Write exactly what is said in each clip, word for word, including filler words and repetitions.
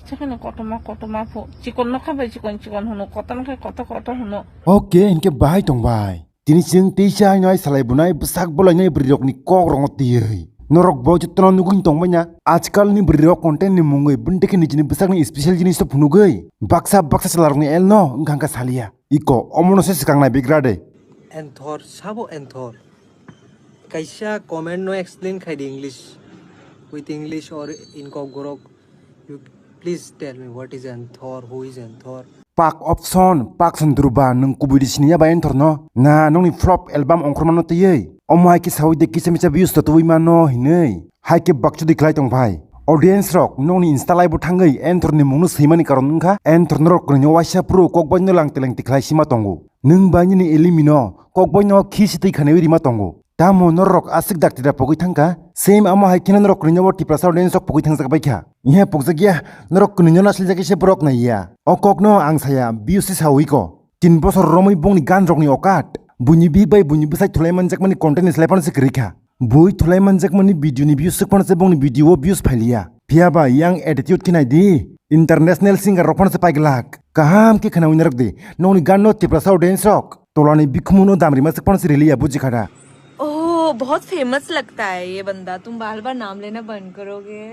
Sekheno kotorma kotorma pho. Chikon no kha bai chikon chikon hwno, kotor no khe kotor kotor hwno. Okay, hinkhe bahai tong bai. Tini chwng teisa haino ai salai bunai bwsak bolainai bwrwi rokni kok rokno twiwi. Norok bo jotono nugwi tong bai na. Ajkal ni bwrwi rok content ni mungwi bini dekhe nijini bwsakni special jinis to phunugwi. Baksa baksa chwla rokni el no wngkha wngkha saliya. Iko omono se swkang nai bigra de. Anthor, sabo Anthor. Kaisa comment no explain khai di English. With English or in Kokborok. You please tell me what is Anthor, who is Anthor? Pak option, pak sondurba, nwng kubui di siniya ba Anthor no? Na nongni flop album ongkhormano twiwi? Omo hai khe sawi de kisa misa views to tubui mano hinwi. Hai khe bakchudi khlai tong phai. Audience rok nongni Insta live o thangwi Anthor ni mungno swimani karon wngkha Anthor norok kwrwino waisa phuru kokbai no lang teleng tikhlai sima tongo. Nwng bai nini elimino kokbai no khi sitwi khanaiwi rima tongo. Tamo norok aswk dakti da pogwi thangkha? Same amo hai kheno norok kwrwino bo Tiprasa audience rok pogwi thangjak bai kha. Ihe pokjak ya, norok kwrwino naslijakwi se borok nai ya. O kokno ang saya, views se sawi ko. Tin bosor romwi bongni gan rokni okat. Buini bihik bai buini bwsai thulai manjakmani content ni slai phano se kwrwi kha. Bui thulai manjakmani video ni views swk phano se bongni video o views phailiya. Phiya ba yang attitude khe nai di. International singer rok phano se paiglak. Kaham khe khwnawi narwk di. Nongni gan no Tiprasa audience rok. Tolani bikhumu no damrima swk phano se riliya buji kha da. ओह, बहुत फेमस लगता है ये बंदा, तुम बार बार नाम लेना बंद करोगे?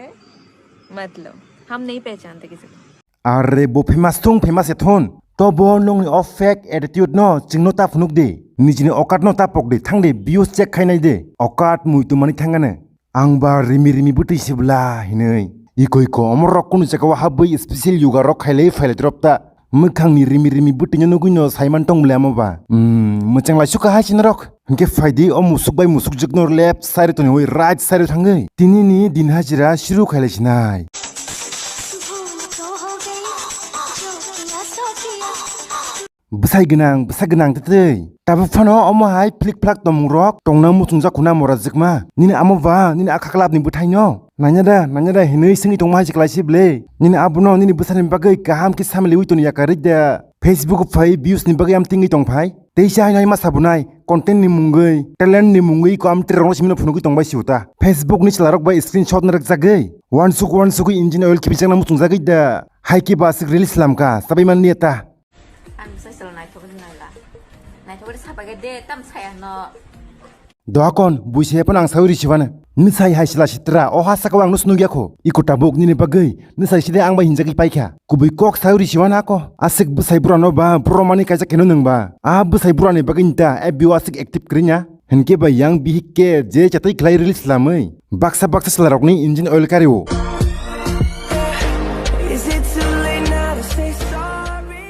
मतलब, हम नहीं पहचानते किसी को। Are bo famous thung famous ethon. To bo nongni o fake attitude no chwngno ta phunuk di. Nijini okat no ta pok di, thang di views check khainai di. Okat muitu mani thangane. Ang ba rimi rimi bwtwi sibla hinwi. Iko iko omorok kunu jaga o habwi special yoga rok khailai phailai drop ta. Mwkhangni rimi rimi bwtwino nugwino saiman tong bwle amo ba. Hmm, mwchang lai sukha hai sinorok. Hinkhe phaidi o musuk bai musuk jwkno left side toniwi right side thangwi. Tinini din hajira shiru khailai sinai. Bwsai gwnang, bwsai gwnang twtwi. Tabuk phano omo hai phlik phlak tongmung rok tongna muchungjak khuna mora jwkma. Nini amo ba, nini a khaklap ni bwthai no. Nanya da, nanya da hinwi swngwi tongma hai se kwlai se ble. Nini abono nini bwsani bagwi kaham khe samliwi toni yakarwi da. Facebook phai views ni bagwi am tingwi tong phai. Teisa hai hai ma sabunai, content ni mungwi, talent ni mungwi ko am tirok no simino phunugwi tong bai siuta. Facebook ni chwla rok bai screenshot na rwkjagwi. Wansuk wansugwi engine oil khibijakna muchungjagwi da. Hai khe ba aswk release lamka, sabai man liya ta. Ang sai salo naithok naila. Naithok sa bagwi de tam saya no. Doakon, buise phano ang sawi risiwana. Nwsai hai sila sitra, o ha saka ang nus nugya kho. Iko tabuk nini bagwi, nwsai side ang bai hinjagwi paikha. Kubui kok sawi risiwana ko. Aswk bwsai bura no ba, bro mani kaisa keno nwng ba. A bwsai bura ni bagwi nta, F B o aswk active krinya. Hinkhe ba yang bihik ke je chatwi khlai release lamwi. Baksa baksa sila rokni engine oil kario. Is it too late now to say sorry?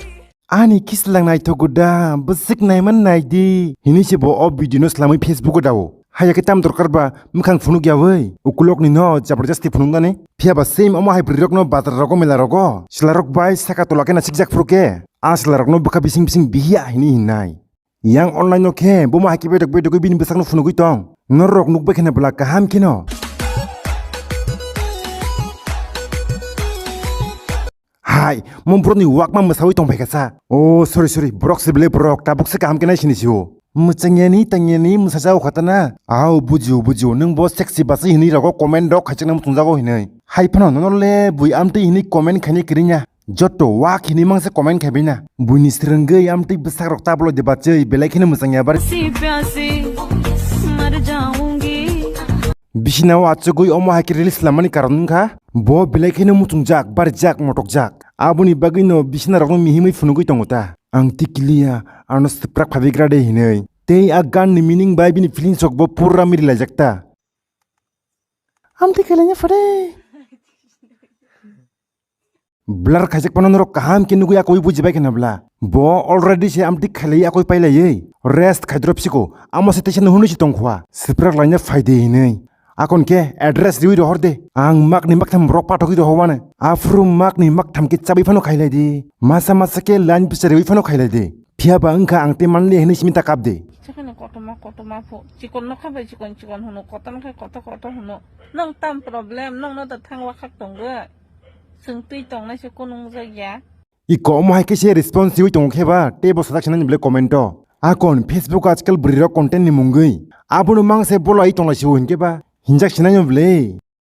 Ani khislang naithogo da, bwswk naiman nai di. Hini se bo o video no slamwi Facebook o dao. Haya khe tam dorkar ba, mwkhang phunuk ya wi. Ukulok ni no jabardasti phunuk nani. Phiya ba same omo hai bwrwi rok no bazar rogo mela rogo. Sila rok bai saka tola khe na sikjak phuru khe. A sila rok no bwkha bising bising bihiya hini hinai. Yang online no khe, bomo hai khe bedok bedok bini bwsakno phunugwi tong. Norok nukbai kheno bwla kaham kheno. Hai, mo borokni wakma mwsawi tong phaikha sa. Oh, sorry, sorry, borok se bele borok, tabuk se kaham khe nai sini sio. Mwchangyani, tangyani, mwsajao khatana. Au, bujio, bujio, nwng bo sexy basi hinwi rogo comment rok khaichakna muchungjago hinwi. Hai phano nono le bui amtwi hinwi comment khaini kwrwngya. Joto wak hinwi mangsa comment khai baina. Buini srwngwi amtwi bwsak rok tablo de bachwi belai kheno mwchangya bari. प्यासी प्यासी मर जाऊंगी। Bisina o achugwi omo hai khe release lamani karon wngkha. Bo belai kheno muchungjak, barijak, motokjak. Aboni bagwino bisina rokno mihimwi phunugwi tongo ta. Ang tikiliya, ano swprak phabigra de hinwi. Tei a gan ni meaning bai bini feelings rok bo pura miri laijak ta. Amtwi khailaiya phare. Blur khaijak phano norok kaham khe nugwi akoi bujibai kheno bla. Bo already se amtwi khailai akoi pailaiwi. Rest khaidrop siko. Amo se teisa no hwnwi se tongkhwa. Swprak laina phaide hinwi. Akon khe address riwi rohor de. Ang makni maktham rok pathogwi rohor wane. Aphuru makni maktham khe chabai phano khailai di. Masa masa khe line bichar riwi phano khailai di. Phiya ba wngkha ang tei manliya hinwi simi ta kap de. Sekheno kotorma kotorma pho. Chikon no kha bai chikon chikon hwno, kotor no khe kotor kotor hwno. Nwng tam problem, nwng no da thang wakhak tongwi. Chwng twi tongnai se kunung jak ya. Iko omo hai khe se response riwi tongo khe ba, tei bo sajak sinani bwle comment o. Akon Facebook ajkal bwrwi rok content ni mungwi. Abono mang se bolai tonglai se o hinkhe ba. Hinjak sinai no bwle.